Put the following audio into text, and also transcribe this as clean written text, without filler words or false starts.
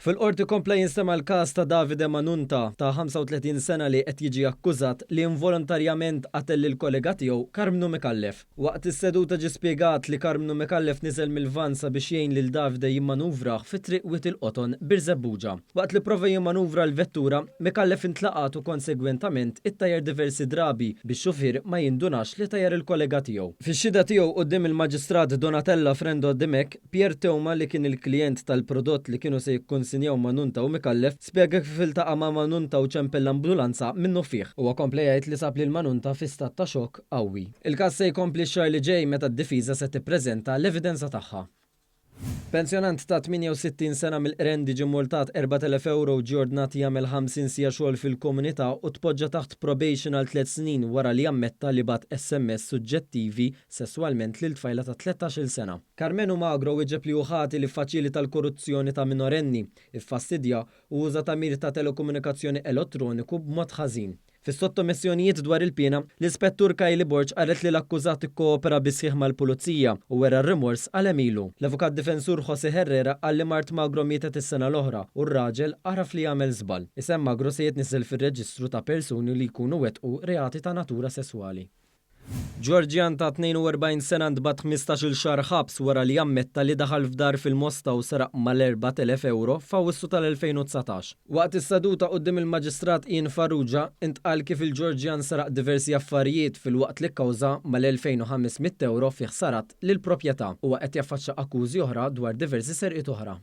Fil-Qorti kompla jinstema' l-każ ta' Davide Manunta ta' 35 sena li qed jiġi akkużat li involontarjament qatel lill-kollega tiegħu Karmnu Micallef. Waqt is-seduta ġie spjegat li Karmnu Micallef niżel mill-vann sabiex jgħin lil Davide jimmanuvrah fi Triq Wied il-Qoton, Birżebbuġa. Waqt li pprova jimmanuvra l-vettura, Micallef intlaqat u konsegwentament ittajjar diversi drabi bix-xufier ma jindunax li tajjar il-kollega tiegħu. Fix-xhieda tiegħu quddiem il-Maġistrat Donatella Frendo Dimech, Pierre Theuma li kien il-klijent tal-prodott li kienu se jikkunsinjaw Manunta u Micallef, spjega kif iltaqa' ma' Manunta u ċempel l-ambulanza minnufih. Huwa kompla jgħid li sab lil Manunta fi stat ta' xokk qawwi. Il-każ se jkompli x-xahar li ġej meta d-difiża se tippreżenta l-evidenza tagħha. Pensjonant ta' 68 sena mill-Qrendi ġie mmultat 4,000 ewro u ġie ordnat jagħmel 50 siegħa xogħol fil-komunità u tpoġġa taħt probation għal tliet snin wara li ammetta li bagħat SMS suġġettivi sesswalment lil tfajla ta' 13-il sena. Karmenu Magro wieġeb li hu ħati li ffaċilita l-korruzzjoni ta' minorenni, iffastidja u uża tagħmir ta' telekomunikazzjoni elettroniku b'mod ħażin. Fis-sottomissjonijiet dwar il-piena, l-Ispettur Kylie Borg qalet li l-akkużat ikkoopera bis-sħiħ mal-Pulizija u wera r-rimors għal għemilu. L-Avukat Difensur José Herrera qal li mart Magro mietet is-sena l-oħra u r-raġel għaraf li għamel żball. Isem Magro se jitniżżel fir-reġistru ta' persuni li jkunu wettqu reati ta' natura sesswali. Ġorġjan ta' 42 sena ntbagħat 15-il xahar ħabs wara li ammetta li daħal f'dar fil-Mosta u seraq mal-4,000 ewro f'Awwissu tal-2019. Waqt is-seduta quddiem il-Maġistrat Ian Farrugia, intqal kif il-Ġorġjan seraq diversi affarijiet filwaqt li kkawża mal-2,500 ewro fi ħsarat lill-proprjetà. Huwa qed jaffaċċa akkużi oħra dwar diversi serqiet oħra.